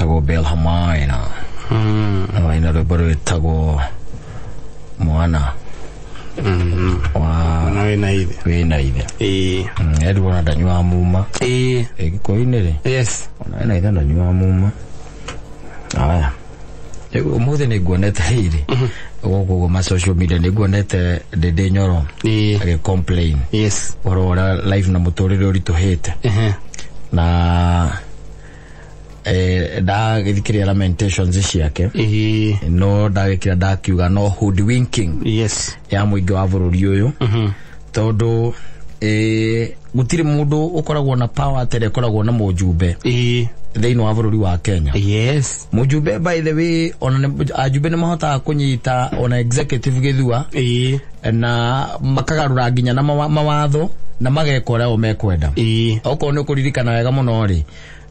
Wĩtagwo Belhamaina. Na waina rwĩmbo rwĩtagwo Mwana wa Mwana wĩna ithe. Wĩna ithe. Ĩĩ. Edward ona ndanyuaga muma. Ĩĩ. Gĩkũyũ-inĩ rĩ, Yes. ona wĩna ithe ndanyuaga muma. Aya. Rĩu ũmũthĩ nĩ nguonete rĩrĩ gũkũ ũguo ma social media, nĩ nguonete Ndĩndĩ Nyoro Ĩĩ. agĩ complain ũhoro ũrĩa life na mũtũrĩre ũritũhĩte, na ndagĩthikĩrĩria lamentations ciake, no ndagĩkĩra ndakiuga no hoodwinking ya mũingĩ wa bũrũri ũyũ, tondũ gũtirĩ mũndũ ũkoragwo na power atĩ ĩkoragwo na mũjumbe thĩinĩ wa bũrũri wa Kenya. Mũjumbe, by the way, ona ajumbe nĩ mahotaga kũnyita ona executive gĩthua na makagarũra nginya na mawatho na mageka ũrĩa o mekwenda. Okorwo nĩ ũkũririkana wega mũno rĩ,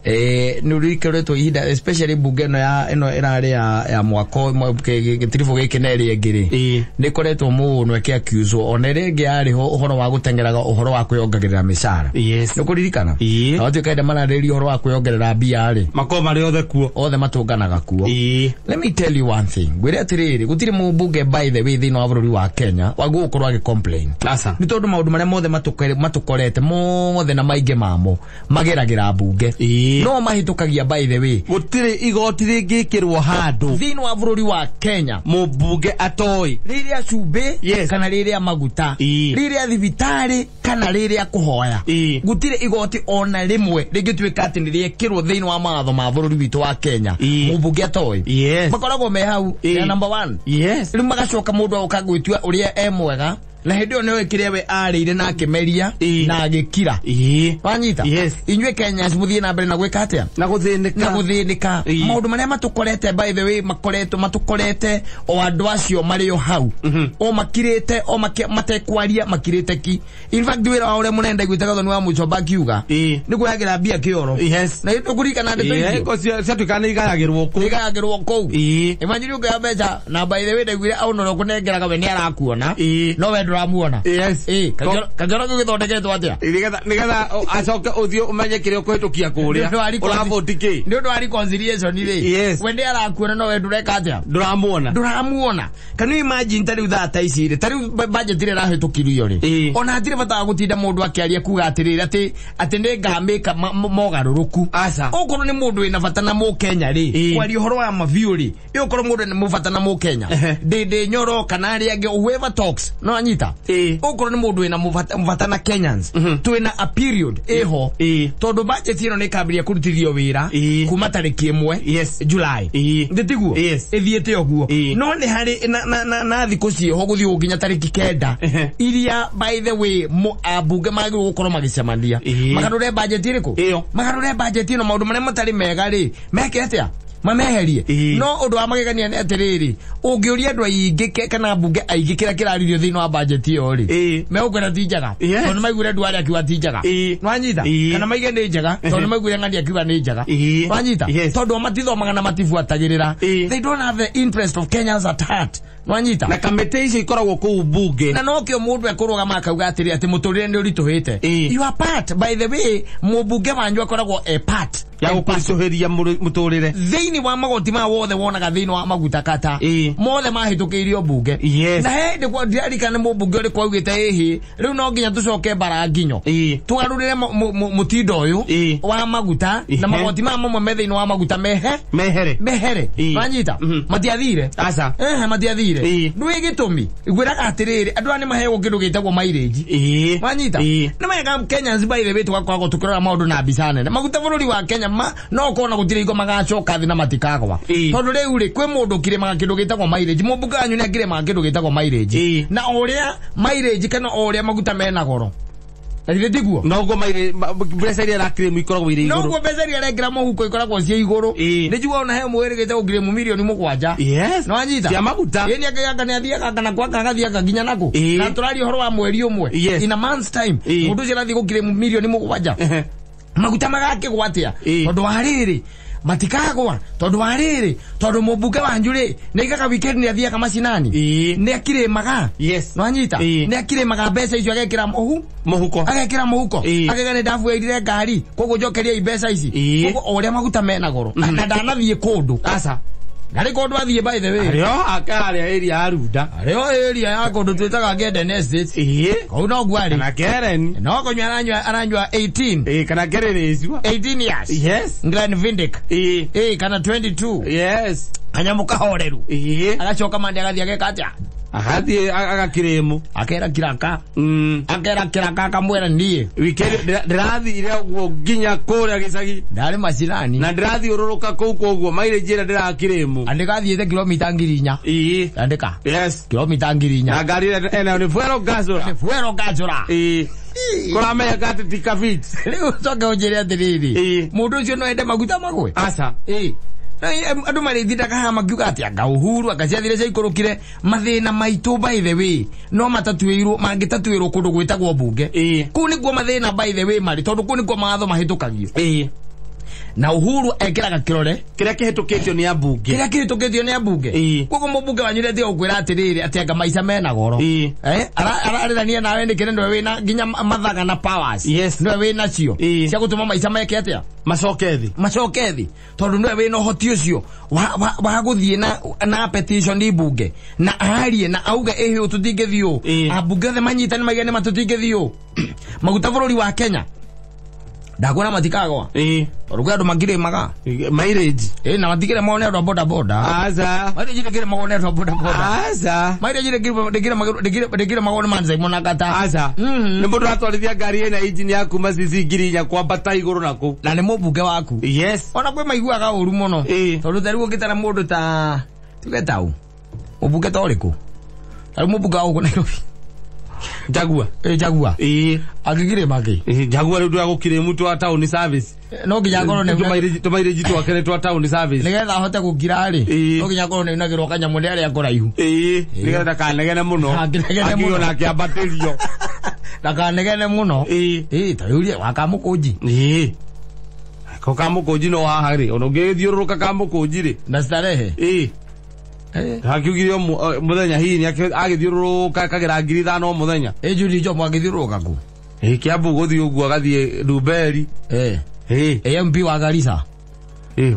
nĩ ũririkĩrĩtwo ihinda, especially mbunge ĩno ya ĩno ĩrarĩ ya mwaka ũmwe, gĩtiribũ gĩkĩ na ĩrĩa ĩngĩ rĩ, nĩ ĩkoretwo mũno ĩkĩ accuse ona ĩrĩa ĩngĩ yarĩ ho ũhoro wa gũteng'eraga ũhoro wa kwĩongagĩrĩra mĩcara. Yes. Nĩ ũkũririkana? Ĩĩ. Na watuĩka hĩndĩ mararĩrĩria ũhoro wa kwĩongerera mbia rĩ, Makorwo marĩ othe kuo. Othe matũnganaga kuo. Ĩĩ. Let me tell you one thing, ngwĩre atĩrĩrĩ, gũtirĩ mũmbunge, by the way, thĩinĩ wa bũrũri wa Kenya wagwo gũkorwo agĩ complain, Aca. nĩ tondũ maũndũ marĩa mothe matũkorete mothe na maingĩ mamo mageragĩra mbunge, no mahĩtũkagia, by the way. Gũtirĩ igoti rĩngĩkĩrwo handũ thĩinĩ wa bũrũri wa Kenya mũmbunge atoĩ. Rĩrĩa cumbĩ kana rĩrĩa maguta, rĩrĩa thibitarĩ kana rĩrĩa kũhoya, gũtirĩ igoti ona rĩmwe rĩngĩtuĩka atĩ nĩ rĩekĩrwo thĩinĩ wa mawatho ma bũrũri witũ wa Kenya mũmbunge atoĩ. Makoragwo me hau ya number one. Rĩu magacoka mũndũ agoka gwĩtua ũrĩa e mwega, na hĩndĩ ĩyo nĩoĩ kĩrĩa we arĩire na akĩmeria na agĩkira. Wanyita? Yes. Inyuĩ Kenyans mũthiĩ na mbere na gwĩka atĩa? Na gũthĩnĩka. Na gũthĩnĩka. Maũndũ marĩa matũkorete, by the way, makoretwo matũkorete o andũ acio marĩ o hau o makirĩte o matekwaria, makirĩte ki. In fact, wĩra wa ũrĩa mũnene ndaiguĩte Gathoni wa Mũchomba akiuga nĩ kwĩhagĩra mbia kĩoro. Na ũkũririkana ndeto icio? Ko ciatuĩka nĩ igayagĩrwo kũu. Nĩigayagĩrwo kũu. Imagine ũngĩoya mbeca, na by the way ndaiguire au no ũkũnengeraga, we nĩ arakuona no we ndũramuona. Yes. Ĩ, kakĩoro kĩu gĩthondeketwo atĩa? Nĩgetha acoke ũthiĩ ũmenye kĩrĩa ũkũhĩtũkia kũrĩa. Nĩ ũndũ wa Ũravoti kĩ? Nĩ ũndũ wa reconciliation rĩ, we nĩ arakuona no we ndũreka atĩa? Ndũramuona. Ndũramuona. Can you imagine ta rĩu thaa ta ici rĩ, ta rĩu budget ĩrĩa ĩrahĩtũkirio rĩ, ona hatirĩ bata wa gũtinda mũndũ akĩaria kuga atĩrĩrĩ atĩ nĩ ngamĩka mogarũrũku. Aca. Okorwo nĩ mũndũ wĩna bata na mũkenya rĩ, kwaria ũhoro wa mabiũ rĩ, ĩ okorwo mũndũ nĩ mũbata na mũkenya, Ndĩndĩ Nyoro kana arĩa angĩ, whoever talks, no anyita, okorwo nĩ mũndũ wĩna mũbata na Kenyans, twĩna a period ĩho, tondũ budget ĩno nĩ ĩkambĩrĩria kũrutithio wĩra kuma tarĩki 1 July. Ndĩtiguo? Yes. Ĩthiĩte ũguo. No nĩ harĩ na thikũ ciĩho gũthiĩ gũkinya tarĩki 9 iria, by the way, ambunge magĩrĩirwo gũkorwo magĩcemania magarũre budget ĩrĩkũ? Ĩyo. Magarũre budget ĩno, maũndũ marĩa matarĩ mega rĩ, meke atĩa? Mameherie. No ũndũ wa magegania nĩ atĩrĩrĩ, ũngĩũria andũ aingĩ kana ambunge aingĩ kĩrĩa kĩraririo thĩinĩ wa budget ĩyo rĩ, megũkwĩra ti njega, tondũ nĩmaiguire Duale akiuga ti njega. Nĩwanyita? Kana maige nĩ njega tondũ nĩmaiguire Ng'ani akiuga nĩ njega. Nĩwanyita? Yes. Tondũ o matithomaga na matibuatagĩrĩra. They don't have the interest of Kenyans at heart. Nĩwanyita? Na kamĩtĩ icio ikoragwo kũu mbunge. Na nokĩo mũndũ ekũrũgama akauga atĩrĩ atĩ mũtũrĩre nĩ ũritũhĩte. You are part, by the way, mũmbunge wanyu akoragwo a part ya gũkũritũhĩria mũtũrĩre. Thĩinĩ wa magoti ma wothe wonaga thĩinĩ wa maguta kata mothe mahĩtũkĩirio mbunge. Na hĩndĩ kwa ndirarikana nĩ mũmbunge ũrĩkũ augĩte ĩhĩ rĩu no nginya tũcoke mbara nginyo tũgarũrĩre mũtindo ũyũ wa maguta na magoti ma mamwe me thĩinĩ wa maguta mehe Mehere. Mehere. Wanyita? Matiathire. Aca. Ehe, matiathire. Ndũĩ gĩtũmi? Ngwĩraga atĩrĩrĩ, andũ aya nĩ maheagwo kĩndũ gĩtagwo mileage. Wanyita? Nĩ wega Kenyans, by the way, tũgakoragwo tũkĩrora maũndũ na mbica nene. Maguta bũrũri wa Kenya ma no ũkorwo na gũtirĩ hingo magacoka thĩ na matikagwa, tondũ rĩu rĩ kwĩ mũndũ ũkĩrĩmaga kĩndũ gĩtagwo mileage, mũmbunge wanyu nĩ akĩrĩmaga kĩndũ gĩtagwo mileage, na o ũrĩa mileage kana o ũrĩa maguta mena goro, na githĩ tiguo? Noguo mbeca iria arakirĩmu ikoragwo irĩ igũrũ. Noguo mbeca iria arekĩra mũhuko ikoragwo ciĩ igũrũ. Nĩ njiguaga ona he mwĩrĩgĩte gũkirĩmu mirioni 7. Nĩwanyita? Cia maguta. Ĩĩ, nĩ anga nĩ athiaga kana kwanga agathiaga nginya nakũ. Na tũraria ũhoro wa mweri ũmwe. In a month's time, mũndũ ũcio arathiĩ gũkirĩmu mirioni 7. Maguta magakĩgwa atĩa? Tondũ wa rĩrĩ, Matikagwa tondu wa riri, tondu mubunge wanyu ri naigaga weekend ni athiaga macinani. Ni akirimaga. Yes. Nwanyita. Ni akirimaga mbeca icio agekira muhuko. Agekira muhuko. Agega ni ndabuĩrire ngari koguo njokeria mbeca ici. Koguo uria maguta mena goro. Na ndanathie kundu. Aca. Nari kundu athie by the way. Ario akaria area ya Runda. Ario area ya kundu twitaga Geden Estate. Kau no gwari. Kana Keren. No kunywa aranywa 18. Kana Keren 18 years. Yes. Glen Vindic. Kana 22. Yes. Kanyamu kahoreru. Agacoka mande agathie ageka atia? Agathie agakiremu. Akera kiraka. Akera kiraka akamwira nie. Weekend ndirathire uguo nginya kuria gicagi. Ndari macinani. Na ndirathiururuka kuu koguo mileage ira ndirakiremu. Andika thiete kilomita 4,000. Andika. Yes. Kilomita 4,000. Na ngari ena ni fuero gazora. Ni fuero gazora. Kuramenya ati ti kafit. Riu coke unjire atiriri. Mundu ucio no ende maguta magwe. Aca. Andu marithindaga haha makiuga ati anga Uhuru anga ciathire ciaikurukire mathina maitu by the way no matatuirwo mangitatuirwo kundu gwitagwo bunge. Kuu nikuo mathina by the way mari tondu kuu nikuo mawatho mahitukagio. Na Uhuru ekiraga kirore kiria kihitukitio ni ambunge. Kiria kihitukitio ni ambunge. Koguo mumbunge wanyu ndetie gukwira atiriri ati anga maica mena goro. Ararania nawe nikire ndwe wina nginya mathaga na powers. Yes. Ndwe wina cio cia gutuma maica meke atia macoke thi. Macoke thi tondu ndwe wina uhoti ucio wa guthie na petition ni bunge na arie na auge ihi tutingithio ambunge othe manyitane maigane matutingithio maguta bururi wa Kenya. Ndagora matikagwa. Tondu kwi andu makirimaga mileage. Na matikire mone andu a boda boda. Aca. Mileage ndikire magone andu a boda boda. Aca. Mileage ndikire magone manze mona kata. Aca. Ni mundu atwarithia ngari ina engine yaku macici 4,000 kwambata iguru naku. Na ni mubunge waku. Yes. Ona kwi maiguaga uru muno. Tondu ta riu ungitara mundu ta tuge tau. Mubunge ta uriku? Ta riu mubunge wa guku Nairobi. Jaguar. Jaguar. Angigire maki. Jaguar riu ndagukire mutu wa town service. No nginya ngorwo ni tumairĩji twake nĩ twa town service. Nigetha ahote gukira ri. No nginya ngorwo ni unagirwo kanyamũ nĩ aria kũraihu. Nigetha ndakanegene mũno. Anginegene mũno. Akiona akĩambatĩrio. Ndakanegene mũno. Ta yurie wa Kamũkũnji. Ko Kamũkũnji no haha rĩ. Ona ũngĩthiũrũrũka Kamũkũnji rĩ. Na starehe. Hakiugire muthenya hihi ni agithiũrũrũka akagera 5,000 muthenya. Judy Njomo agithiũrũrũka ku? Kiambu guthii uguo agathie Ndumberi. MP wa Garissa.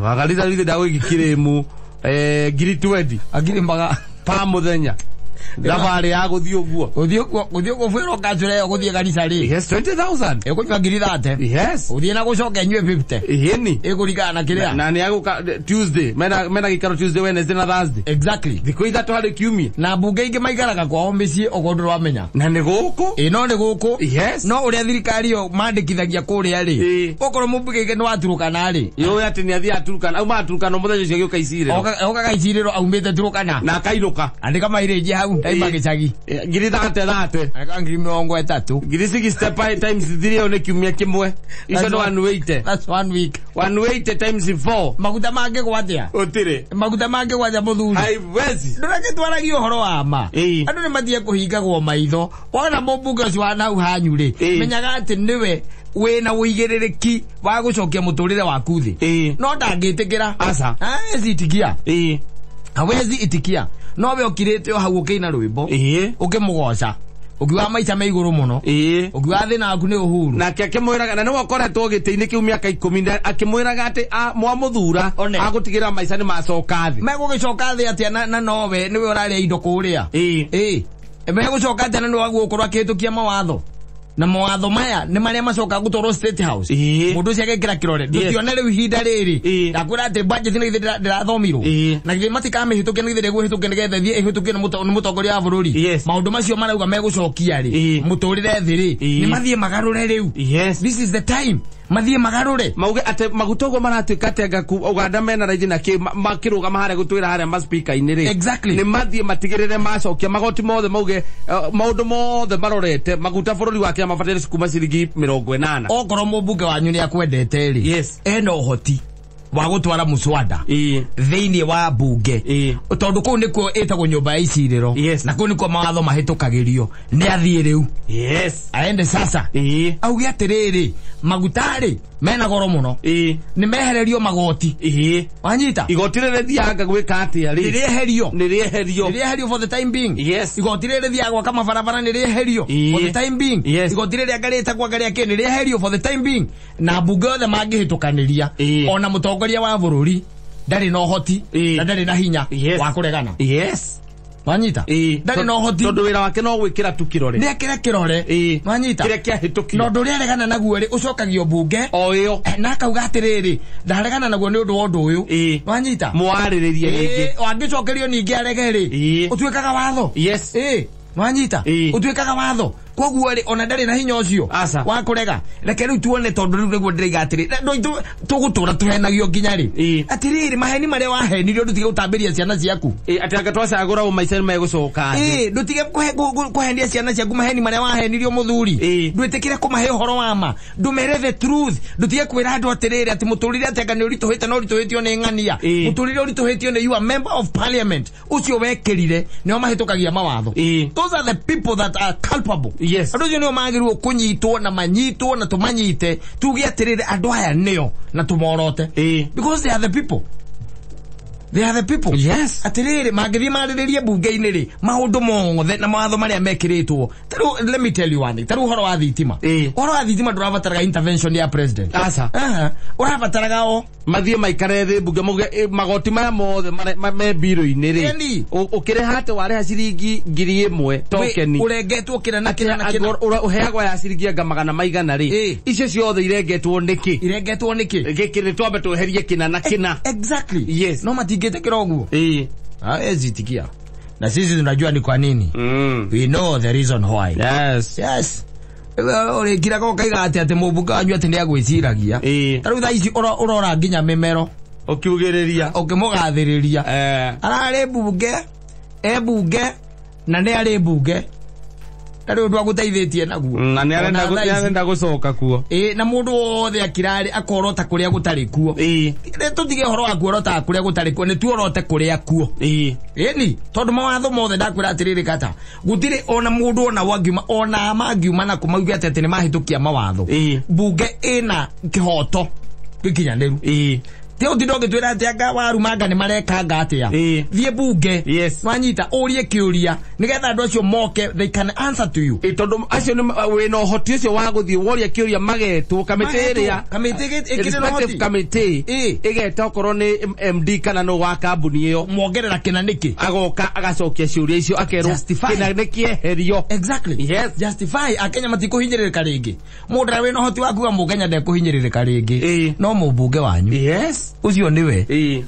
Wa Garissa rithe ndagwikiremu 20,000. Agirimbaga pa muthenya. Thabarĩ ya guthii uguo. Guthii uguo guthii uguo bwĩrwo kanjũra ĩyo guthii Garissa rĩ. Yes, 20,000. Ĩkũnyua 30,000. Yes. Uthii na gucoka inyue 50. Ĩni. Ĩkũringana na kĩrĩa. Na nĩ agũka Tuesday. Mena gĩikaro Tuesday, Wednesday na Thursday. Exactly. Thikũ ithatũ harĩ kiumia. Na mbunge ingĩ maikaraga kwao mĩciĩ okorwo ndũramenya. Na nĩ gũkũ. No nĩ gũkũ. Yes. No ũrĩa thirikari ĩyo mandĩkithagia kũrĩa rĩ. Okorwo mũmbunge ingĩ nĩ wa Turukana rĩ. Yũĩ atĩ nĩ athiaga Turukana. Auma Turukana mũthenya ũcio agĩũka Icirĩro. Okaga Icirĩro aumĩte Turukana. Na akainũka. Andĩka mairĩnji hau. Ndaima gĩcagi. 30,000. Andĩka 30,000. 60 times 3 nĩ kiumia kĩmwe. Icio nĩ 180. That's 1 week. 180 times 4. Maguta mangĩgwa atĩa? Ũtirĩ. Maguta mangĩgwa atĩa mũthuri? Haiwezi. Ndũragĩtwaragia ũhoro wa ma. Andũ nĩ matige kũhingagwo maitho. Wona mũmbunge ũcio wa nau hanyu rĩ, menyaga atĩ nĩwe wĩna ũigĩrĩrĩki wa gũcokia mũtũrĩre waku thĩ. No ndangĩtĩkĩra. Aca. Hawezi itikia. Hawezi itikia. No we ũkirĩte o hau ũkĩina rwĩmbo. Ũkĩmũgoca. Ũkiuga maica me igũrũ mũno. Ũkiuga thĩna waku nĩ Uhuru. Nake akĩmwĩraga na nĩwe ũkoretwo gĩtĩ-inĩ kĩu mĩaka 10 na akĩmwĩraga atĩ mwamũthura agũtigĩrĩra maica nĩ macoka thĩ. Megũgĩcoka thĩ atĩa na nowe nĩwe ũrarĩa indo kũrĩa. Megũcoka atĩa na nĩwe wagũkorwo akĩhĩtũkia mawatho. Na mawatho maya nĩ marĩa macoka gũtwarwo State House. Mũndũ ũcio agekĩra kĩrore. Ndũtione rĩu ihinda rĩrĩ. Ndakwĩra atĩ budget nĩ githĩ ndĩrathomirwo. Na githĩ matikamĩhĩtũkia nĩ githĩ ndĩgũhĩtũkia nĩgetha ĩthiĩ ĩhĩtũkio nĩ mũtongoria wa bũrũri. Maũndũ macio marauga megũcokia rĩ. Mũtũrĩre thĩ rĩ. Nĩ mathiĩ magarũre rĩu. This is the time. Mathiĩ magarũre. Mauge atĩ maguta ũguo maratuĩka atĩ anga Uganda mena raithi na kĩ makĩrũgama harĩa gũtwĩra harĩa ma speaker-inĩ rĩ. Exactly. Nĩ mathiĩ matigĩrĩre macokia magoti mothe mauge maũndũ mothe marorete maguta bũrũri wa Kenya mabataire kuma ciringi 80. Okorwo mũmbunge wanyu nĩ akwendete rĩ. Yes. Ena ũhoti. Wa gũtwara mũswada thĩinĩ wa bunge, tondũ kũu nĩkuo ĩtagwo nyũmba ya icirĩro, na kũu nĩkuo mawatho mahĩtũkagĩrio, nĩ athiĩ rĩu. Aende sasa, auge atĩrĩrĩ, maguta-rĩ mena goro mũno, nĩ mehererio magoti. Wanyita? Igoti rĩrĩ rĩthianga gwĩka atĩa rĩ? Nĩ rĩeherio. Nĩ rĩeherio. Nĩ rĩeherio for the time being. Igoti rĩrĩ rĩthiaga gwaka mabarabara nĩ rĩeherio for the time being. Igoti rĩrĩ anga rĩtagwo anga rĩa kĩ nĩ rĩeherio for the time being. Na mbunge yothe mangĩhĩtũkanĩria, ona mũtongoria wa bũrũri ndarĩ na ũhoti na ndarĩ na hinya wa kũregana. Wanyita? Ndarĩ na ũhoti. Tondũ wĩra wake no gwĩkĩra tu kĩrore. Nĩ ekĩre kĩrore. Wanyita? Kĩrĩa kĩahĩtũkio. Na ũndũ ũrĩa aregana naguo rĩ, ũcokagio mbunge o ĩyo, na akauga atĩrĩrĩ, ndaregana naguo nĩ ũndũ wa ũndũ ũyũ. Wanyita? Mwarĩrĩrie rĩngĩ. Angĩcokerio ningĩ arege rĩ, ũtuĩkaga watho. Wanyita? Ũtuĩkaga watho. Koguo rĩ, ona ndarĩ na hinya ũcio wa kũrega. Reke rĩu tuone, tondũ rĩu nĩguo ndĩraiga atĩrĩ, tũgũtũra tũhenagio nginya rĩ? Atĩrĩrĩ, maheni marĩa wahenirio ndũtige gũtambĩria ciana ciaku. Atĩ anga twacagũra ũ maica nĩmegũcoka thĩ. Ndũtige kũhenia ciana ciaku maheni marĩa wahenirio mũthuri. Ndwĩtĩkĩre kũmahe ũhoro wa ma, ndũmere the truth. Ndũtige kwĩra andũ atĩrĩrĩ, atĩ mũtũrĩre atĩ anga nĩ ũritũhĩte, no ũritũhĩtio nĩ ng'ania. Mũtũrĩre ũritũhĩtio nĩ you are member of parliament ũcio wekĩrire nĩo mahĩtũkagia mawatho. Those are the people that are culpable. Andũ acio nĩo magĩrĩirwo kũnyitwo na manyitwo na tũmanyite, tuge atĩrĩrĩ, andũ aya nĩo, na tũmorote, because they are the people, they are the people. Atĩrĩrĩ, mangĩthiĩ marĩrĩrie mbunge-inĩ rĩ, maũndũ mothe na mawatho marĩa mekĩrĩtwo, tarĩu let me tell you one thing, tarĩu ũhoro wa thitima, ũhoro wa thitima ndũrabataraga intervention ya president. Aca. Aha, ũrabataraga o mathiĩ maikare thĩ mbunge mauge, magoti maya mothe me mbirũ-inĩ rĩ, ũkĩrĩha atĩ warĩha ciringi 1,000 tokeni, ũrengetwo kĩna na kĩna na kĩna. Ũheagwo ya ciringi anga magana maigana rĩ, icio ciothe irengetwo nĩkĩ? Irengetwo nĩkĩ? Gĩkĩ nĩ twambe tweherie kĩna na kĩna. Exactly. No matingĩtĩkĩra ũguo. Hawezi itikia, na sisi tunajua ni kwa nini. We know the reason why. Yes. Ũrĩkiraga ũkaiga atĩ mũmbunge wanyu atĩ nĩ agwĩciragia. Ta rĩu thaa ici ũrora nginya mĩmero ũkiugĩrĩria, ũkĩmũgathĩrĩria, ararĩ mbunge, e mbunge na nĩ arĩ mbunge, ndarĩ ũndũ agũteithĩtie naguo. Na nĩ arenda gũcoka kuo. Na mũndũ wothe akirarĩ akorota kũrĩa gũtarĩ kuo. Tũtige ũhoro wa kuorota kũrĩa gũtarĩ kuo, nĩ tuorote kũrĩa kuo. Ĩni tondũ mawatho mothe ndakwĩra atĩrĩrĩ, kata gũtirĩ ona mũndũ ona wangiuma ona mangiuma na kũmauge atĩ nĩ mahĩtũkia mawatho, mbunge ĩna kĩhoto gĩkinyanĩru. Ti ũtinda ũgĩtwĩra atĩ anga warumanga nĩ marekanga atĩa. Thiĩ bunge, wanyita, ũrie kĩũria nĩgetha andũ acio moke, they can answer to you. Tondũ acio nĩ wĩna ũhoti ũcio wa gũthiĩ woria kĩũria, magetwo kamĩtĩ ĩrĩa kamĩtĩ ĩkĩrĩ na ũhoti, kamĩtĩ ĩgeta okorwo nĩ MD kana nũ wa kambuni ĩyo, mwongerera kĩna nĩkĩ, agoka agacokia ciũria icio, akerwo kĩna nĩ kĩeherio. Exactly. Justify. Akenya matikũhinyĩrĩrĩka rĩngĩ. Mũndũ ũrĩa wĩna ũhoti wa kuga mũkenya ndekũhinyĩrĩrĩka rĩngĩ no mũmbunge wanyu. Ũcio nĩwe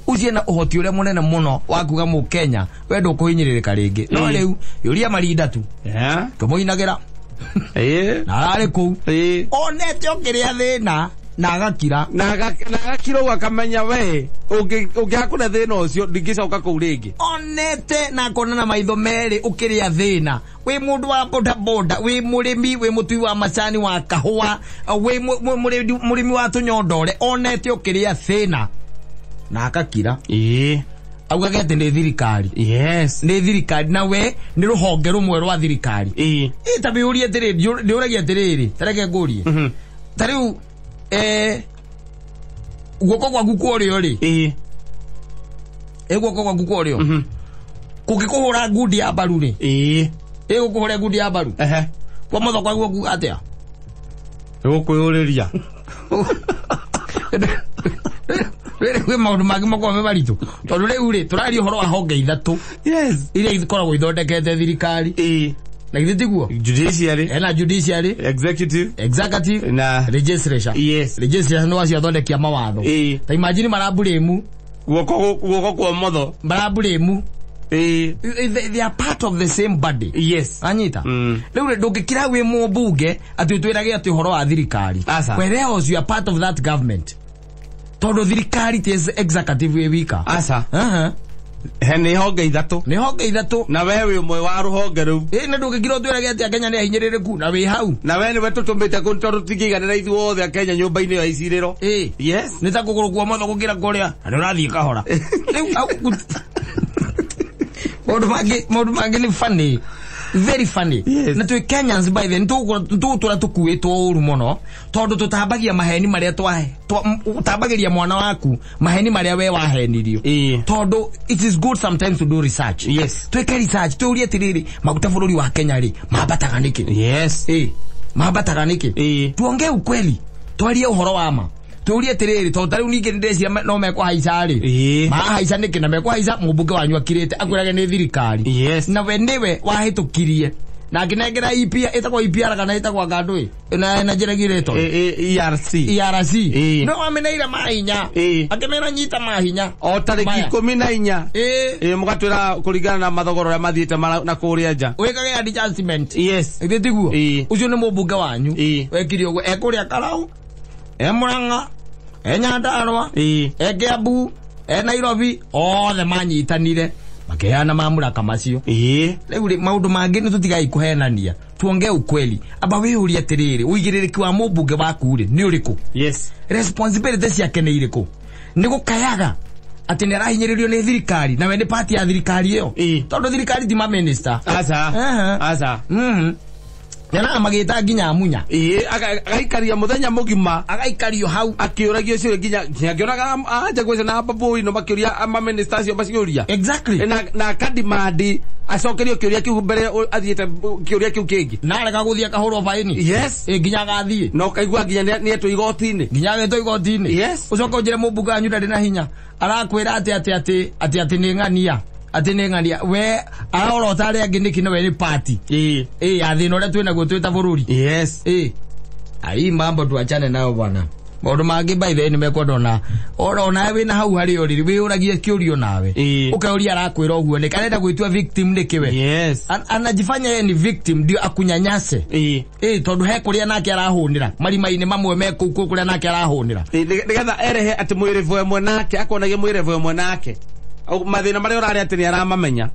ũcio ena ũhoti ũrĩa mũnene mũno wa kuga mũkenya we ndũkũhinyĩrĩrĩka rĩngĩ. No rĩu yũria marinda tu tũmũinagĩra na ararĩ kũu onete ũkĩrĩa thĩna na agakira, na agakira ũguo akamenya we ũngĩhakũra thĩna ũcio ndingĩcoka kũu rĩngĩ. Onete na akona na maitho merĩ ũkĩrĩa thĩna, wĩ mũndũ wa boda boda, wĩ mũrĩmi, wĩ mũtui wa macani wa kahũa, wĩ mũrĩmi wa tũnyondore, onete ũkĩrĩa thĩna na akakira. Augage atĩ nĩ thirikari. Nĩ thirikari, na we nĩ rũhonge rũmwe rwa thirikari. Ta wĩũrie atĩrĩrĩ, ndĩũragia atĩrĩrĩ, ta reke ngũrie, ta rĩu guoko gwaku kwa ũrĩo rĩ, guoko gwaku kwa ũrĩo kũngĩkũhũra ngundi ya mbaru rĩ, ĩgũkũhũra ngundi ya mbaru, kwa motho kwaguo kuga atĩa? Ĩgũkwĩyũrĩria. Rĩrĩ kwĩ maũndũ mangĩ makoragwo me maritũ, tondũ rĩu rĩ tũraria ũhoro wa honge ithatũ iria ikoragwo ithondekete thirikari. Na githĩ tiguo? Judiciary. Hena judiciary, executive na legislature. Legislature nĩ wacio athondekia mawatho. Ta imagine marambũrĩmu guoko kwa motho, marambũrĩmu, they are part of the same body. Anyita? Rĩu rĩ, ndũngĩkira wĩ mũmbunge atĩ ũtwĩrage atĩ ũhoro wa thirikari, whereas you are part of that government, tondũ thirikari ti executive wĩ wika. Aca. He nĩ honge ithatũ. Nĩ honge ithatũ. Na we wĩ ũmwe wa rũhonge rũu. Ĩ na ndũngĩkira ũtwĩrage atĩ Akenya nĩ ahinyĩrĩrĩku na wĩ hau. Na we nĩwe tũtũmĩte kũu tondũ tũtingĩiganĩra ithuothe Akenya nyũmba-inĩ ĩyo ya icirĩro. Ĩ. Yes. Nĩ ta kũgũrũ kwa motho gũkĩra kũrĩa na nĩ ũrathiĩ kahora. Rĩu au maũndũ mangĩ nĩ funny. Very funny. Yes. Na twĩ Kenyans by the tũgũtũra tũkuĩtwo ũru mũno tondũ tũtambagia maheni marĩa ũtambagĩria mwana waku maheni marĩa we wahenirio. Tondũ it is good sometimes to do research. Yes. Twĩke research tũrie atĩrĩrĩ maguta bũrũri wa Kenya rĩ mambataga nĩkĩ? Yes. Mambataga nĩkĩ? Tuongee ukweli, twarie ũhoro wa ma. Tuurie atĩrĩrĩ tondũ tarĩu ningĩ nĩndĩreciria no mekũhaica rĩ. Marahaica nĩkĩ na mekũhaica mũmbunge wanyu akirĩte akwĩrage nĩ thirikari. Yes. Na we nĩwe wahĩtũkirie na ngĩnengera EPR ĩtagwo EPR kana ĩtagwo ngandũ ĩ na njĩra ĩgirĩtwo ERC. ERC. No wameneire mahinya. Akĩmera nyita mahinya. O tarĩki 14. Mũgatwĩra kũringana na mathogora ũrĩa mathiĩte na kũrĩa nja. Wĩkage adjustment. Yes. Ithĩ tiguo? Ũcio nĩ mũmbunge wanyu. Wekire ũguo ekũrĩa Karau, e Murang'a, e Nyandarua, e Kiambu, e Nairobi, othe manyitanire makiheana mamuraka macio. Rĩu rĩ maũndũ mangĩ nĩ tũtigai kũhenania, tuongee ukweli. Amba wĩyũrie atĩrĩrĩ, ũigĩrĩrĩki wa mũmbunge waku rĩ nĩ ũrĩkũ? Yes. Responsibility ciake nĩ irĩkũ? Nĩ gũkayaga atĩ nĩ arahinyĩrĩrio nĩ thirikari na we nĩ part ya thirikari ĩyo. Tondũ thirikari ti ma-minister. Aca. Aca. Nyonaga magĩta nginya Munya. Agaikaria mũthenya mũgima. Agaikario hau. Akĩũragio ciũria nginya ngĩonaga anja gwĩca na Babu no makĩũria ama-minister acio maciũria. Exactly. Na akadimandi acokerio kĩũria kĩu mbere athiĩte kĩũria kĩu kĩngĩ. Na arega gũthiĩ akahũrwo baĩni. Yes. Nginya agathiĩ. Na ũkaigua nginya nĩetwo igoti-inĩ. Nginya agetwo igoti-inĩ. Yes. Ũcoke ũnjĩre mũmbunge wanyu ndarĩ na hinya. Arakwĩra atĩ nĩ ng'ania. Atĩ nĩ ng'ania we arorota arĩa angĩ nĩkĩ na we nĩ party. Ya thĩna ũrĩa twĩnaguo twĩ ta bũrũri. Yes. Ai mambo tuachane nayo bwana. Maũndũ mangĩ by the way nĩmekwenda ona onawe wĩna hau harĩa ũrĩ wĩyũragie kĩũrio nawe. Ũkeyũria arakwĩra ũguo nĩkĩ, arenda gwĩtua victim nĩkĩ we? Yes. Anajifanya yeye ni victim ndio akunyanyase. Tondũ he kũrĩa nake arahũnĩra marima-inĩ mamwe me kũu kũrĩa nake arahũnĩra. Nĩgetha erehe atĩ mwĩrĩvo ĩmwe nake akonagie mwĩrĩvo ĩmwe nake. Mathĩna marĩa ũrarĩa atĩ nĩaramamenya.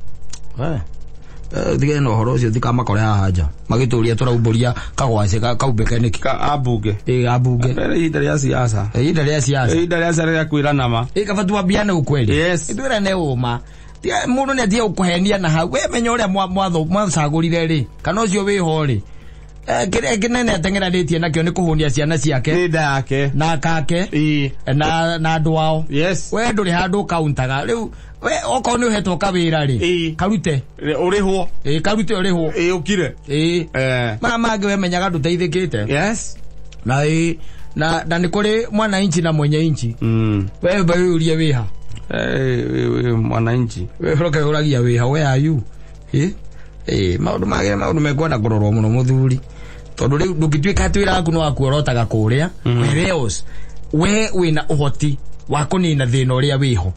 Thigene na ũhoro ũcio thikamakore haha nja magĩtũria tũraumbũria kagwacĩ kaumbĩke nĩkĩ. Ambunge. Ambunge. Ihinda rĩa siasa. Ihinda rĩa siasa. Ihinda rĩa siasa rĩa kwĩrana ma. Kaba twambiane ukweli. Yes. Twĩrane ũma. Mũndũ nĩ atige gũkũhenia na hau. We menya ũrĩa mwacagũrire rĩ kana ũcio wĩho rĩ. Kĩrĩa kĩnene ateng'eranĩtie nakĩo nĩ kũhũnia ciana ciake. Nĩ nda yake. Na kake. Na andũ ao. Yes. We ndũrĩ handũ ũkauntaga. Rĩu we okorwo nĩ ũhetwo kawĩra rĩ, karute. Ũrĩhwo. Karute ũrĩhwo. Ũkire. Maya mangĩ we menyaga ndũteithĩkĩte. Yes. Na na nĩ kũrĩ mwananchi na mwenye inchi. We wĩyũrie wĩha. Mwananchi. We ũroke ũragia wĩha, where are you? Maũndũ mangĩ maũndũ mekwenda kũrorwo mũno mũthuri. Tondũ rĩu ndũngĩtuĩka atĩ wĩra waku nĩ wakuorotaga kũrĩa. Whereas we wĩna ũhoti wa kũnina thĩna ũrĩa wĩho.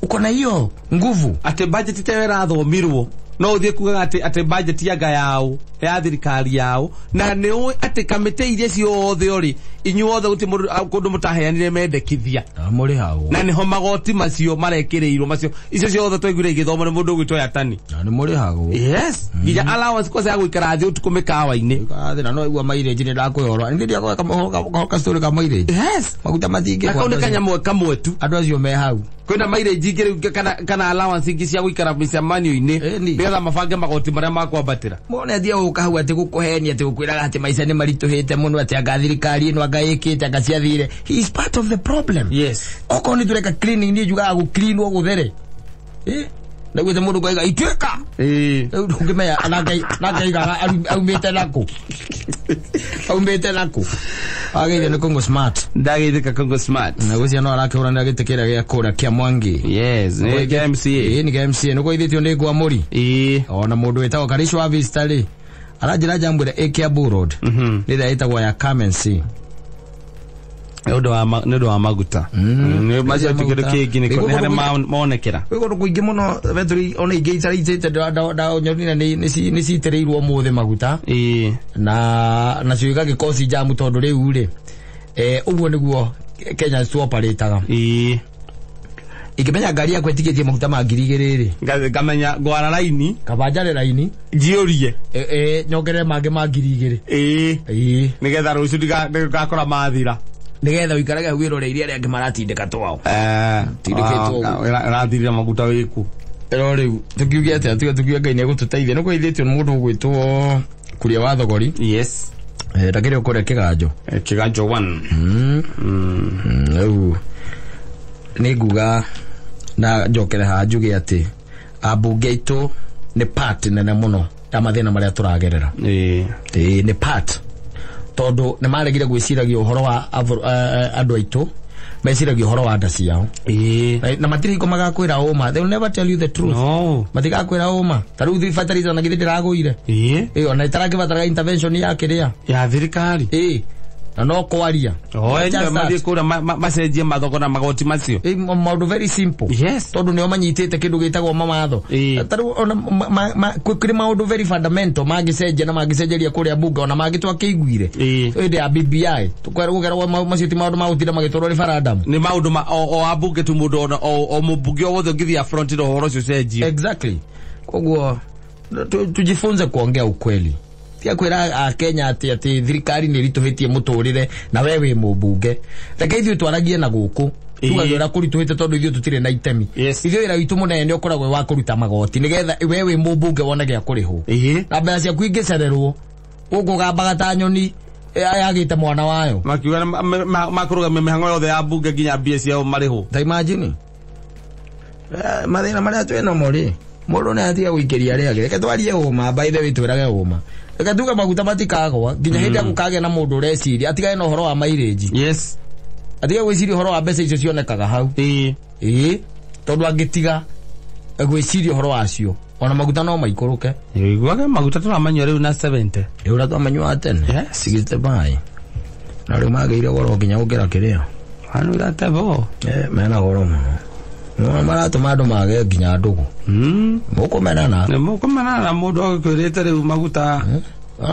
Uko na hiyo nguvu. Atĩ budget ta ĩrathomirwo no ũthiĩ kugaga atĩ budget anga yao ya thirikari yao na nĩ ũĩ atĩ kamĩtĩ iria ciothe rĩ inyuothe gũtirĩ mũndũ kũndũ mũtaheanire mendekithia. Mũrĩhagwo. Na nĩho magoti macio marekĩrĩirwo macio icio ciothe twaiguire igĩthomwo nĩ mũndũ ũgwĩtwo Yatani. Na nĩ mũrĩhagwo. Yes. Nginya allowance kwanza ya gũikara thĩ ũtukũ mĩkawa-inĩ. Thĩ na no igua mileage nĩ ndakwĩhorwa. Nĩ ndiagoka ka story ka mileage. Yes. Maguta matingĩ. Na kau nĩ kanyamũ kamwe tu. Andũ acio me hau. Kwĩna mileage ingĩ rĩu kana allowance ingĩ cia gũikara mĩcemanio-inĩ nĩgetha mabange magoti marĩa makwambatĩra. Mone athie gũka hau atĩ gũkũhenia atĩ gũkwĩraga atĩ maica nĩ maritũhĩte mũno atĩ anga thirikari ĩno anga ĩkĩte anga ciathire. He is part of the problem. Yes. Okorwo nĩ tũreka cleaning niĩ njugaga gũ-cleanwo gũthere. Naguo mũndũ kwaiga ituĩka. Rĩu ndũngĩmenya na ngaigaga aumĩte nakũ. Aumĩte nakũ. Ageithio nĩ Congo Smart. Ndageithĩka Congo Smart. Na gũcia no arakĩhũranĩra gĩtĩ kĩrĩa gĩa kũrĩa kĩa Mwangi. Yes, nĩ kĩa MCA. Nĩ kĩa MCA. Nĩ kũgeithĩtio nĩ Ngwamũri. Ona mũndũ wĩtagwo Karisho wa Vista rĩ aranjĩra njamwĩre ĩ Kiambu Road. Nĩ ĩrĩa ĩtagwo ya Kamency. Nĩ ũndũ wa maguta. Nĩ macio ti kĩndũ kĩngĩ nĩ harĩa monekera. Gwĩ kũndũ kũingĩ mũno betũri ona ingĩ itaraitĩte ndanyonire nĩ citĩrĩirwo ũmũthĩ maguta. Na nacio igagĩkorwo ci jamu tondũ rĩu rĩ ũguo nĩguo Kenya tuoparĩtaga. Ingĩmenya ngari yakwa ĩtigĩtie maguta ma 2000 rĩ, Ngamenya ngwara raini kaba njare raini njiũrie nyongerere mangĩ ma 2000. Ĩĩ. Ĩĩ. Nĩgetha rũciũ ndigakora mathira. Nĩgetha ũikarage hau wĩroreire arĩa angĩ maratindĩka twao. Tindĩkĩtwo ũguo. Ĩrathirire maguta wĩku. Ĩro rĩu tũkiuge atĩa? Tiga tukiuge Ngai nĩegũtũteithia. Nĩ kũgeithĩtio nĩ mũndũ ũgwĩtwo Kuria wa Thogori. Yes. Ndakĩrĩ o kũrĩa Kĩganjo. Kĩganjo 1. Rĩu nĩ nguga na njokere haha njuge atĩ ambunge aitũ nĩ part nene mũno ya mathĩna marĩa tũragerera. Ĩĩ. Ĩĩ, nĩ part tondũ nĩ maregire gwĩciragia ũhoro wa andũ aitũ, meciragia ũhoro wa nda ciao. Ĩĩ. Na matirĩ hingo magakwĩra ũma. They will never tell you the truth. No. Matigakwĩra ũma. Ta rĩu fertilizer na githĩ ndĩragũire. Ĩĩ. Ĩĩ, ona ĩtarakĩbataraga intervention ya kĩrĩa. Ya thirikari. Ĩĩ. Na no kwaria. Oe Just that. mathiĩ kũrĩa macenjie mathoko na magoti macio. Ĩĩ, maũndũ very simple. Yes. Tondũ nĩo manyitĩte kĩndũ gĩtagwo mawatho. Ĩĩ. Ta rĩu ona kũrĩ maũndũ very fundamental mangĩcenjia na mangĩcenjeria kũrĩa bunge ona mangĩ twakĩiguire. Ĩĩ. Hĩndĩ ya BBI tũkerwo macio ti maũndũ ma gũtinda magĩtwarwo referendum. Nĩ maũndũ ma o ambunge tu mũndũ ona o mũmbunge o wothe ũngĩthiĩ front na ũhoro ũcio ũcenjio. Exactly. Koguo tujifunze kuongea ukweli. Tiga kwĩra Akenya atĩ thirikari nĩ ĩritũhĩtie mũtũrĩre na we wĩ mũmbunge. Reke ithuĩ twaragie na gũkũ. Tugage ũrĩa kũritũhĩte tondũ ithuĩ tũtirĩ na itemi. Yes. Ithuĩ wĩra witũ mũnene nĩ ũkoragwo wĩ wa kũruta magoti nĩgetha we wĩ mũmbunge wone gĩa kũrĩhwo. Ĩĩ. Na mbeca ciaku ingĩcererwo gũkũ gambaga ta nyoni yagĩte mwana wayo. Makiuga makũrũgamia mĩhang'o yothe ya mbunge nginya mbia ciao marĩhwo. Ta imagine. Mathĩna marĩa twĩ namo rĩ, mũndũ nĩ atiga gũikĩria arĩa angĩ. Reke twarie ũma, by the way twĩrage ũma. Reke tuge maguta matikagwa nginya hĩndĩ ĩrĩa gũkagĩa na mũndũ ũreciria atigane na ũhoro wa mileage. Yes. Atige gwĩciria ũhoro wa mbeca icio cionekaga hau. Ĩĩ. Ĩĩ, tondũ angĩtiga gwĩciria ũhoro wacio ona maguta no maikũrũke. Iguaga maguta tũramanyua rĩu na 70. Rĩu ũrĩa twamanyuaga tene. Yes. 65. Na rĩu magĩire goro nginya gũkĩra kĩrĩa. Anu tebo. Mena goro mũno. No maratũma andũ mage nginya ndũgũ. Mũkũmenana. Nĩ mũkũmenana na mũndũ agĩkwĩrĩte rĩu maguta.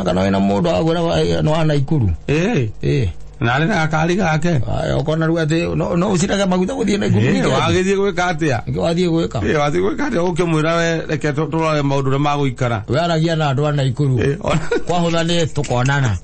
Kana wĩna mũndũ agwĩra no wa Naikuru. Ĩĩ. Ĩĩ. Na arĩ na gakari gake. Aya, ũkona rĩu atĩ no ũcirage maguta gũthiĩ Naikuru. Ĩĩ, wagĩthiĩ gwĩka atĩa? Nĩkĩo wathiĩ gwĩka. Ĩĩ, wathiĩ gwĩka atĩa ũkĩmwĩra we reke tũrore maũndũ ũrĩa magũikara. We aragia na andũ a Naikuru. Ĩĩ, Kwahũtha nĩ tũkonana.